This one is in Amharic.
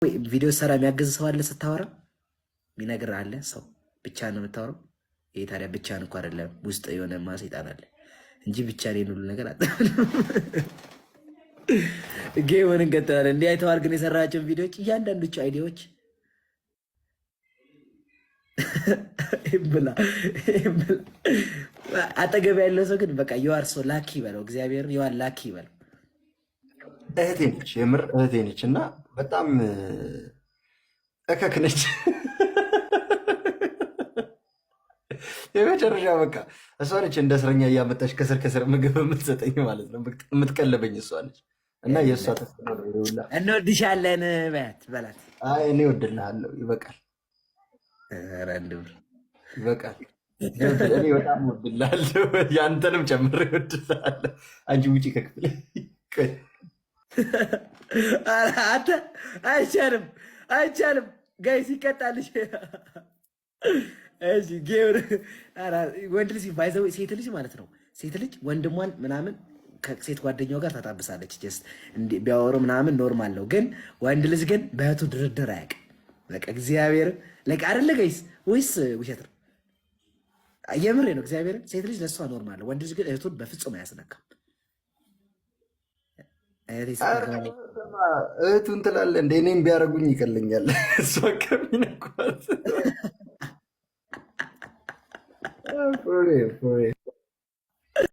ቪዲዮ ሰራ የሚያገዝ ሰው አለ? ስታወራ የሚነግር አለ? ሰው ብቻ ነው የምታወራው? ይሄ ታዲያ ብቻህን እኮ አይደለም፣ ውስጥ የሆነ ማሰይጣን አለ እንጂ ብቻ እኔን ሁሉ ነገር game ኡን እንቀጥላለን። እንዲህ አይተዋል ግን የሰራቸውን ቪዲዮዎች እያንዳንዶቹ idea ዎች ብላ አጠገብ ያለው ሰው ግን በቃ you are so lucky በለው፣ እግዚአብሔር you are lucky በለው። እህቴ ነች፣ የምር እህቴ ነች እና በጣም እከክ ነች። የመጨረሻ በቃ እሷ ነች እንደ እስረኛ እያመጣች ከስር ከስር ምግብ የምትሰጠኝ ማለት ነው። የምትቀለበኝ እሷ ነች እና የእሷ ተጽዕኖ ነው ይሄ ሁላ። እንወድሻለን በያት በላት። አይ እኔ እወድልሃለሁ፣ ይበቃል፣ ኧረ አንድ ብር ይበቃል። እኔ በጣም እወድልሃለሁ፣ ያንተንም ጨምሬ እወድልሃለሁ። አንቺ ውጪ ከክፍል። ኧረ አንተ አይቻልም፣ አይቻልም guys ይቀጣልሽ። እሺ game ወንድ ልጅ ባይዘው ሴት ልጅ ማለት ነው። ሴት ልጅ ወንድሟን ምናምን ከሴት ጓደኛው ጋር ታጣብሳለች። Just ቢያወሩ ምናምን normal ነው። ግን ወንድ ልጅ ግን በእህቱ ድርድር አያውቅም። በቃ እግዚአብሔር like አይደለ guys ወይስ ውሸት ነው? የምሬ ነው። እግዚአብሔር ሴት ልጅ ለእሷ normal ነው። ወንድ ልጅ ግን እህቱን በፍጹም አያስነካም። እህቴ ስትገባ እህቱን ትላለህ እንደ እኔም ቢያደርጉኝ ይቀለኛል እሷ ከሚነኳት። For real, for real.